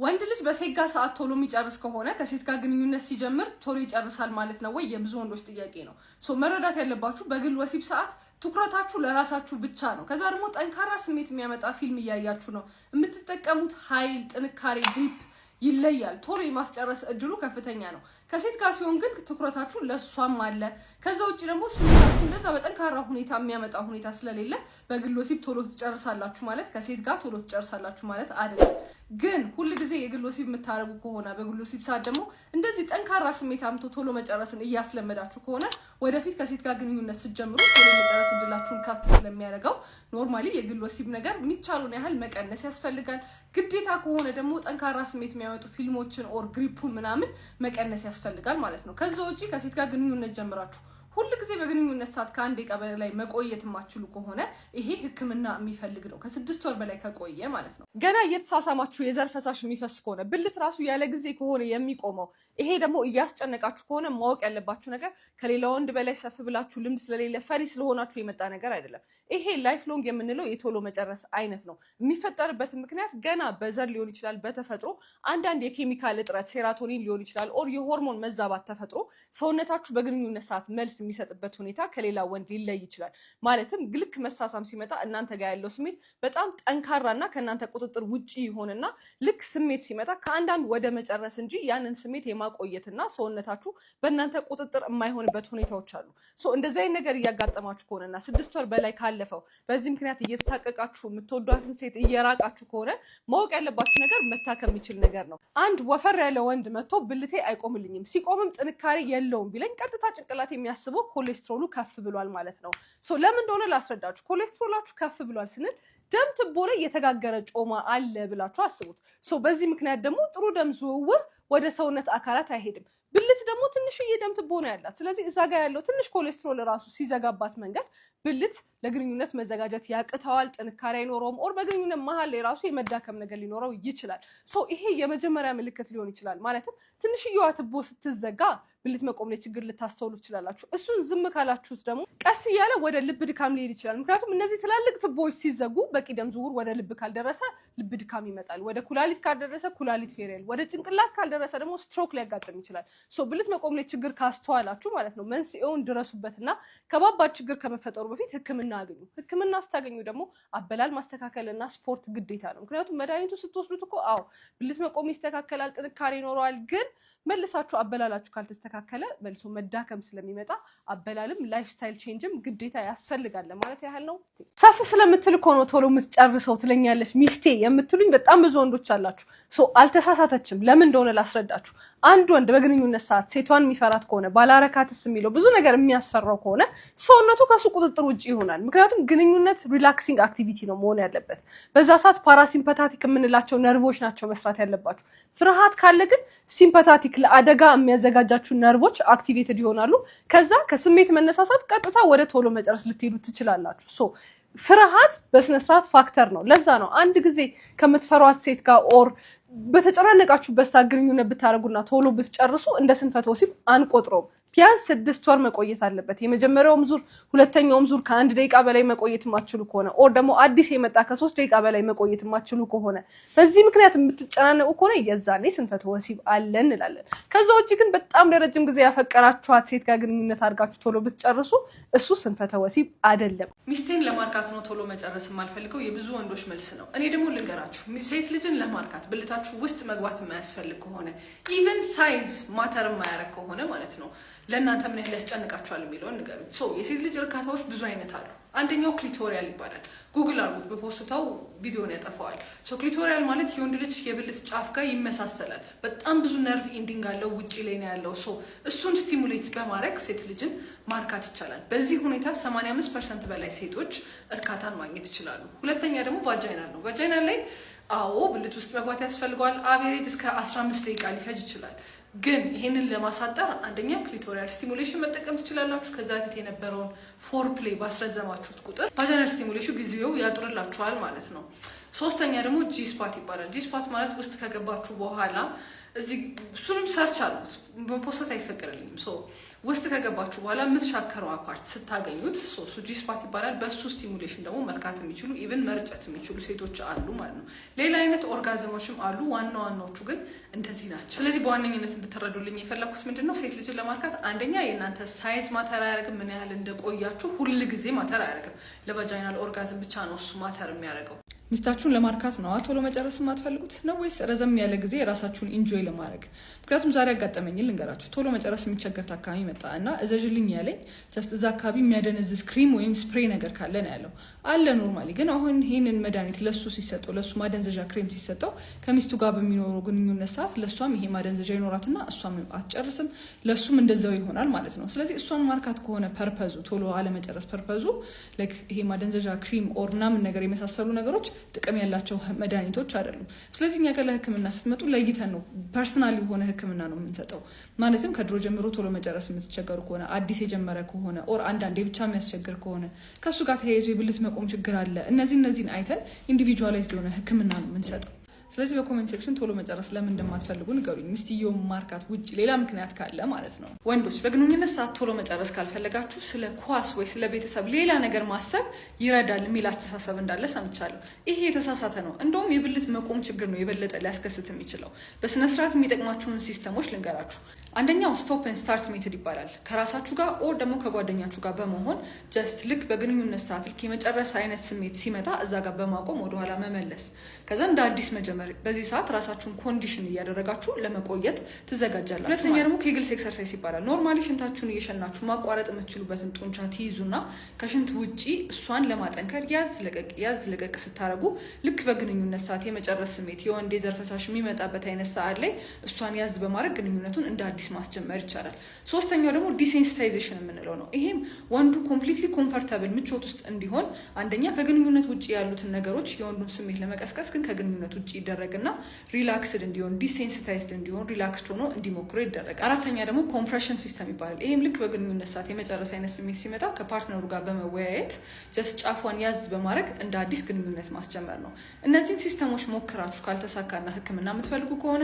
ወንድ ልጅ በሴት ጋር ሰዓት ቶሎ የሚጨርስ ከሆነ ከሴት ጋር ግንኙነት ሲጀምር ቶሎ ይጨርሳል ማለት ነው ወይ? የብዙ ወንዶች ጥያቄ ነው። So መረዳት ያለባችሁ በግል ወሲብ ሰዓት ትኩረታችሁ ለራሳችሁ ብቻ ነው። ከዛ ደግሞ ጠንካራ ስሜት የሚያመጣ ፊልም እያያችሁ ነው። የምትጠቀሙት ኃይል፣ ጥንካሬ፣ grip ይለያል። ቶሎ የማስጨረስ እድሉ ከፍተኛ ነው። ከሴት ጋር ሲሆን ግን ትኩረታችሁ ለእሷም አለ። ከዛ ውጭ ደግሞ ስሜታችሁ እንደዛ በጠንካራ ሁኔታ የሚያመጣ ሁኔታ ስለሌለ በግል ወሲብ ቶሎ ትጨርሳላችሁ ማለት ከሴት ጋር ቶሎ ትጨርሳላችሁ ማለት አይደለም። ግን ሁል ጊዜ የግል ወሲብ የምታደርጉ ከሆነ፣ በግል ወሲብ ሰዓት ደግሞ እንደዚህ ጠንካራ ስሜት አምጥቶ ቶሎ መጨረስን እያስለመዳችሁ ከሆነ፣ ወደፊት ከሴት ጋር ግንኙነት ስትጀምሩ ቶሎ የመጨረስ እድላችሁን ከፍ ስለሚያደርገው normally የግል ወሲብ ነገር የሚቻለውን ያህል መቀነስ ያስፈልጋል። ግዴታ ከሆነ ደግሞ ጠንካራ ስሜት የሚያመጡ ፊልሞችን or grip ኡን ምናምን መቀነስ ያስፈልጋል ማለት ነው። ከዛ ውጪ ከሴት ጋር ግንኙነት ጀምራችሁ ሁል ጊዜ በግንኙነት ሰዓት ከ1 ደቂቃ በላይ መቆየት የማትችሉ ከሆነ ይሄ ሕክምና የሚፈልግ ነው። ከ6 ወር በላይ ከቆየ ማለት ነው። ገና እየተሳሳማችሁ የዘር ፈሳሽ የሚፈስ ከሆነ፣ ብልት ራሱ ያለ ጊዜ ከሆነ የሚቆመው፣ ይሄ ደግሞ እያስጨነቃችሁ ከሆነ ማወቅ ያለባችሁ ነገር ከሌላ ወንድ በላይ ሰፍ ብላችሁ ልምድ ስለሌለ፣ ፈሪ ስለሆናችሁ የመጣ ነገር አይደለም። ይሄ lifelong የምንለው የቶሎ መጨረስ አይነት ነው። የሚፈጠርበት ምክንያት ገና በዘር ሊሆን ይችላል፣ በተፈጥሮ አንዳንድ የኬሚካል እጥረት serotonin ሊሆን ይችላል፣ or የሆርሞን መዛባት ተፈጥሮ ሰውነታችሁ በግንኙነት ሰዓት መልስ የሚሰጥበት ሁኔታ ከሌላ ወንድ ሊለይ ይችላል። ማለትም ልክ መሳሳም ሲመጣ እናንተ ጋር ያለው ስሜት በጣም ጠንካራና ከእናንተ ቁጥጥር ውጪ ይሆንና ልክ ስሜት ሲመጣ ከአንዳንድ ወደ መጨረስ እንጂ ያንን ስሜት የማቆየትና ሰውነታችሁ በእናንተ ቁጥጥር የማይሆንበት ሁኔታዎች አሉ። So እንደዚህ አይነት ነገር እያጋጠማችሁ ከሆነና 6 ወር በላይ ካለፈው በዚህ ምክንያት እየተሳቀቃችሁ የምትወዷትን ሴት እየራቃችሁ ከሆነ ማወቅ ያለባችሁ ነገር መታከም የሚችል ነገር ነው። አንድ ወፈር ያለ ወንድ መጥቶ ብልቴ አይቆምልኝም፣ ሲቆምም ጥንካሬ የለውም ቢለኝ ቀጥታ ጭንቅላቴ የሚያስበው ኮሌስትሮሉ ከፍ ብሏል ማለት ነው። So ለምን እንደሆነ ላስረዳችሁ። ኮሌስትሮላችሁ ከፍ ብሏል ስንል ደም ትቦ ላይ የተጋገረ ጮማ አለ ብላችሁ አስቡት። So በዚህ ምክንያት ደግሞ ጥሩ ደም ዝውውር ወደ ሰውነት አካላት አይሄድም። ብልት ደግሞ ትንሽዬ ደም ትቦ ነው ያላት። ስለዚህ እዛ ጋር ያለው ትንሽ ኮሌስትሮል ራሱ ሲዘጋባት መንገድ ብልት ለግንኙነት መዘጋጀት ያቅተዋል፣ ጥንካሬ አይኖረውም፣ or በግንኙነት መሀል ላይ ራሱ የመዳከም ነገር ሊኖረው ይችላል። So ይሄ የመጀመሪያ ምልክት ሊሆን ይችላል። ማለትም ትንሽዬዋ ትቦ ስትዘጋ ብልት መቆም ላይ ችግር ልታስተውሉ ትችላላችሁ። እሱን ዝም ካላችሁት ደግሞ ቀስ እያለ ወደ ልብ ድካም ሊሄድ ይችላል። ምክንያቱም እነዚህ ትላልቅ ትቦዎች ሲዘጉ በቂ ደም ዝውውር ወደ ልብ ካልደረሰ ልብ ድካም ይመጣል። ወደ ኩላሊት ካልደረሰ ኩላሊት failure፣ ወደ ጭንቅላት ካልደረሰ ደግሞ ስትሮክ ሊያጋጥም ይችላል። So ብልት መቆም ላይ ችግር ካስተዋላችሁ ማለት ነው መንስኤውን ድረሱበትና ከባባድ ችግር ከመፈጠሩ በፊት ሕክምና አግኙ። ሕክምና ስታገኙ ደግሞ አበላል ማስተካከልና ስፖርት ግዴታ ነው። ምክንያቱም መድኃኒቱ ስትወስዱት እኮ አዎ ብልት መቆም ይስተካከላል፣ ጥንካሬ ይኖረዋል። ግን መልሳችሁ አበላላችሁ ካልተስተካከለ መልሶ መዳከም ስለሚመጣ አበላልም lifestyle change ም ግዴታ ያስፈልጋል ማለት ያህል ነው። ሰፍ ስለምትል እኮ ነው ቶሎ የምትጨርሰው ትለኛለች ሚስቴ የምትሉኝ በጣም ብዙ ወንዶች አላችሁ። So አልተሳሳተችም። ለምን እንደሆነ ላስረዳችሁ። አንድ ወንድ በግንኙነት ሰዓት ሴቷን የሚፈራት ከሆነ፣ ባላረካትስ የሚለው ብዙ ነገር የሚያስፈራው ከሆነ ሰውነቱ ከሱ ቁጥጥር ውጭ ይሆናል። ምክንያቱም ግንኙነት relaxing activity ነው መሆን ያለበት። በዛ ሰዓት parasympathetic የምንላቸው ነርቮች ናቸው መስራት ያለባቸው። ፍርሃት ካለ ግን sympathetic ለአደጋ የሚያዘጋጃችሁ ነርቮች activated ይሆናሉ። ከዛ ከስሜት መነሳሳት ቀጥታ ወደ ቶሎ መጨረስ ልትሄዱ ትችላላችሁ። So ፍርሃት በስነስርዓት factor ነው። ለዛ ነው አንድ ጊዜ ከምትፈሯት ሴት ጋር or በተጨናነቃችሁበት ሰዓት ግንኙነት ብታደርጉና ቶሎ ብትጨርሱ እንደ ስንፈተ ወሲብ አንቆጥረውም። ቢያንስ 6 ወር መቆየት አለበት። የመጀመሪያውም ዙር ሁለተኛውም ዙር ከ1 ደቂቃ በላይ መቆየት የማትችሉ ከሆነ or ደግሞ አዲስ የመጣ ከ3 ደቂቃ በላይ መቆየት የማትችሉ ከሆነ፣ በዚህ ምክንያት የምትጨናነቁ ከሆነ የዛኔ ስንፈተ ወሲብ አለ እንላለን። ከዛ ውጭ ግን በጣም ለረጅም ጊዜ ያፈቀራችኋት ሴት ጋር ግንኙነት አድርጋችሁ ቶሎ ብትጨርሱ እሱ ስንፈተ ወሲብ አይደለም። ሚስቴን ለማርካት ነው ቶሎ መጨረስ የማልፈልገው የብዙ ወንዶች መልስ ነው። እኔ ደግሞ ልንገራችሁ፣ ሴት ልጅን ለማርካት ብልታችሁ ውስጥ መግባት የማያስፈልግ ከሆነ፣ even size matter የማያደርግ ከሆነ ማለት ነው፣ ለእናንተ ምን ያህል ያስጨንቃችኋል የሚለውን ንገሩኝ። So የሴት ልጅ እርካታዎች ብዙ አይነት አሉ። አንደኛው clitoral ይባላል። ጉግል አድርጉት፣ በፖስተው ቪዲዮን ያጠፋዋል። So clitoral ማለት የወንድ ልጅ የብልት ጫፍ ጋር ይመሳሰላል። በጣም ብዙ nerve ending አለው፣ ውጭ ላይ ነው ያለው። So እሱን stimulate በማድረግ ሴት ልጅን ማርካት ይቻላል። በዚህ ሁኔታ 85% በላይ ሴቶች እርካታን ማግኘት ይችላሉ። ሁለተኛ ደግሞ vaginal ነው። Vaginal ላይ አዎ ብልት ውስጥ መግባት ያስፈልገዋል። Average እስከ 15 ደቂቃ ሊፈጅ ይችላል። ግን ይሄንን ለማሳጠር አንደኛ clitoral stimulation መጠቀም ትችላላችሁ። ከዛ በፊት የነበረውን foreplay ባስረዘማችሁት ቁጥር vaginal stimulation ጊዜው ያጥርላችኋል ማለት ነው። ሶስተኛ ደግሞ G spot ይባላል። G spot ማለት ውስጥ ከገባችሁ በኋላ እዚህ፣ እሱንም search አድርጉት፣ በ post አይፈቀድልኝም። So ውስጥ ከገባችሁ በኋላ የምትሻከረው part ስታገኙት እሱ G spot ይባላል። በሱ stimulation ደግሞ መርካት የሚችሉ፣ even መርጨት የሚችሉ ሴቶች አሉ ማለት ነው። ሌላ አይነት orgasm ኦችም አሉ። ዋና ዋናዎቹ ግን እንደዚህ ናቸው። ስለዚህ በዋነኝነት እንድትረዱልኝ የፈለኩት ምንድን ነው፣ ሴት ልጅን ለማርካት አንደኛ የእናንተ size matter አያደርግም። ምን ያህል እንደቆያችሁ ሁል ጊዜ matter አያደርግም። ለ vaginal orgasm ብቻ ነው እሱ matter የሚያደርገው። ሚስታችሁን ለማርካት ነው ቶሎ መጨረስ የማትፈልጉት ነው ወይስ ረዘም ያለ ጊዜ የራሳችሁን enjoy ለማድረግ? ምክንያቱም ዛሬ ያጋጠመኝን ልንገራችሁ። ቶሎ መጨረስ የሚቸገር ታካሚ መጣ እና እዘዥልኝ ያለኝ just እዛ አካባቢ የሚያደነዝዝ ክሪም ወይም spray ነገር ካለ ነው ያለው። አለ normally፣ ግን አሁን ይህንን መድኃኒት ለሱ ሲሰጠው፣ ለሱ ማደንዘዣ ክሬም ሲሰጠው ከሚስቱ ጋር በሚኖረው ግንኙነት ሰዓት ለእሷም ይሄ ማደንዘዣ ይኖራትና እሷም አትጨርስም፣ ለእሱም እንደዛው ይሆናል ማለት ነው። ስለዚህ እሷን ማርካት ከሆነ purpose ኡ፣ ቶሎ አለመጨረስ purpose ኡ፣ like ይሄ ማደንዘዣ ክሪም or ምናምን ነገር የመሳሰሉ ነገሮች ጥቅም ያላቸው መድኃኒቶች አይደሉም። ስለዚህ እኛ ጋር ለሕክምና ስትመጡ ለይተን ነው፣ personal የሆነ ሕክምና ነው የምንሰጠው። ማለትም ከድሮ ጀምሮ ቶሎ መጨረስ የምትቸገሩ ከሆነ፣ አዲስ የጀመረ ከሆነ፣ or አንዳንዴ ብቻ የሚያስቸግር ከሆነ፣ ከእሱ ጋር ተያይዞ የብልት መቆም ችግር አለ። እነዚህን አይተን individualized የሆነ ሕክምና ነው የምንሰጠው። ስለዚህ በ comment section ቶሎ መጨረስ ለምን እንደማትፈልጉ ንገሩኝ። ሚስትየውን ማርካት ውጭ ሌላ ምክንያት ካለ ማለት ነው። ወንዶች፣ በግንኙነት ሰዓት ቶሎ መጨረስ ካልፈለጋችሁ ስለ ኳስ ወይ ስለ ቤተሰብ ሌላ ነገር ማሰብ ይረዳል የሚል አስተሳሰብ እንዳለ ሰምቻለሁ። ይሄ የተሳሳተ ነው። እንደውም የብልት መቆም ችግር ነው የበለጠ ሊያስከስት የሚችለው። በስነስርዓት የሚጠቅማችሁን system ኦች ልንገራችሁ። አንደኛው stop and start method ይባላል። ከራሳችሁ ጋር or ደግሞ ከጓደኛችሁ ጋር በመሆን just ልክ በግንኙነት ሰዓት ልክ የመጨረስ አይነት ስሜት ሲመጣ እዛ ጋር በማቆም ወደኋላ መመለስ፣ ከዛ እንደ አዲስ መጀመር። በዚህ ሰዓት ራሳችሁን condition እያደረጋችሁ ለመቆየት ትዘጋጃላችሁ። ሁለተኛ ደግሞ Kegels exercise ይባላል። Normally ሽንታችሁን እየሸናችሁ ማቋረጥ የምትችሉበትን ጡንቻ ትይዙና ከሽንት ውጪ እሷን ለማጠንከር ያዝ ለቀቅ ያዝ ለቀቅ ስታደርጉ ልክ በግንኙነት ሰዓት የመጨረስ ስሜት፣ የወንድ የዘር ፈሳሽ የሚመጣበት አይነት ሰዓት ላይ እሷን ያዝ በማድረግ ግንኙነቱን እንደ አዲስ ማስጀመር ይቻላል። ሶስተኛው ደግሞ desensitization የምንለው ነው። ይሄም ወንዱ completely comfortable ምቾት ውስጥ እንዲሆን አንደኛ ከግንኙነት ውጭ ያሉትን ነገሮች የወንዱን ስሜት ለመቀስቀስ ግን ከግንኙነት ውጭ ይደረግና relaxed እንዲሆን፣ desensitized እንዲሆን፣ relaxed ሆኖ እንዲሞክረው ይደረጋል። አራተኛ ደግሞ compression system ይባላል። ይሄም ልክ በግንኙነት ሰዓት የመጨረስ አይነት ስሜት ሲመጣ ከ partner ኡ ጋር በመወያየት just ጫፏን ያዝ በማድረግ እንደ አዲስ ግንኙነት ማስጀመር ነው። እነዚህን system ኦች ሞክራችሁ ካልተሳካና ሕክምና የምትፈልጉ ከሆነ